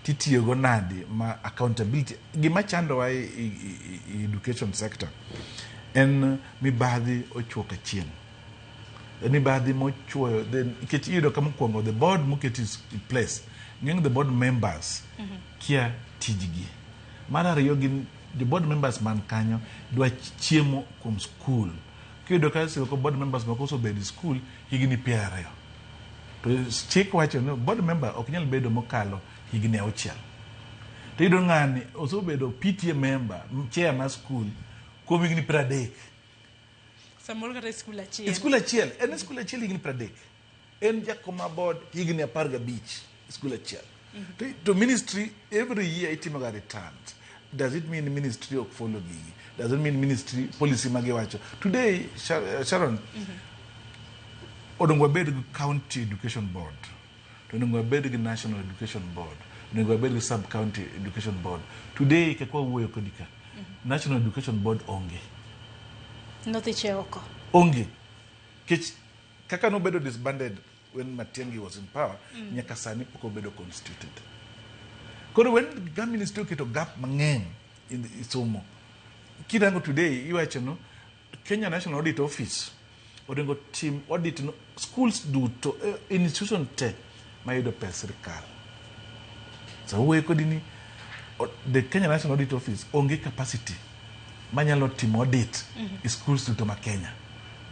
Titiyogo nadi ma accountability gima chandowa e, e, e, e education sector en mibadhi ochuok achien. En mibadhi mochuoyo then nikech iyudo ka mokwongo the board moket in place ng'eny the board members kia tijgi. Mar ariyo gin jo board members man kanyo dwa chiemo kuom school. Kiyudo ka seche moko board members moko osebedo e school higni 20. To chik wacho ni board member ok nyal bedo mokalo higni 6. To iyudo ng'ani osebedo PTA member, chair mar school kuom higni 30. Samoro kata e skul achiel. E skul achiel, en e skul achiel higni 30. En jakom mar board higni 15 e skul achiel. To ministry every year itimo ga returns. Does it mean ministry ok follow gigi? Does it mean ministry policy ma giwacho? Today, Sharon, onego wabed gi county education board, to onego wabed gi national education board, onego wabed gi sub county education board. Today, kaka wawuoyo kodi ka, national education board onge. Nothiche oko. Onge. Kech kaka nobedo disbanded when Matiang'i was in power, nyaka sani pok obedo constituted. Koro when ga ministry oketo gap mang'eny in the somo, kirango today iwacho no Kenya National Audit Office onego tim audit no schools duto, institution te mayudo pes sirikal. So wuoyo kodi ni the Kenya National Audit Office onge capacity manyalo timo audit e schools duto ma Kenya.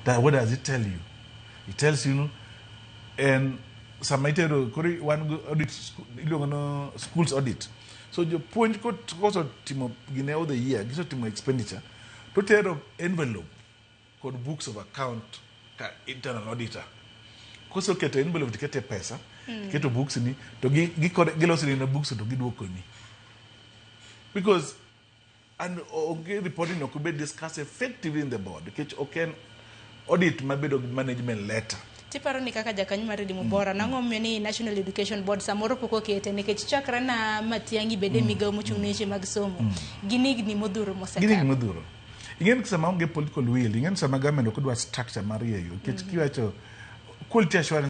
That, what does it tell you? It tells you no, en sama itero koro wan gi audit iluongo no schools audit. So jopuonj kosetimo gine all the year, gisetimo expenditure, to tero envelope kod books of account ka internal auditor. Koseketo envelope tikete pesa, tiketo books ni, to giloso ni books to giduokoni. Because and onge reporting ok bed discussed effectively in the board nikech ok en audit mabedo gi management letter. Tiparo ni kaka jakanyo mar Elimu Bora, nang'o momiyo ni National Education Board samoro pok okete nikech chakre na Matiang'i bede migawo mochung' ne weche mag somo gin higni modhuro Gin higni mosekalo. modhuro. Ing'e ni sama onge political will, ing'e ni sama government ok dwa structure mar rieyo, nikech kiwacho quality assurance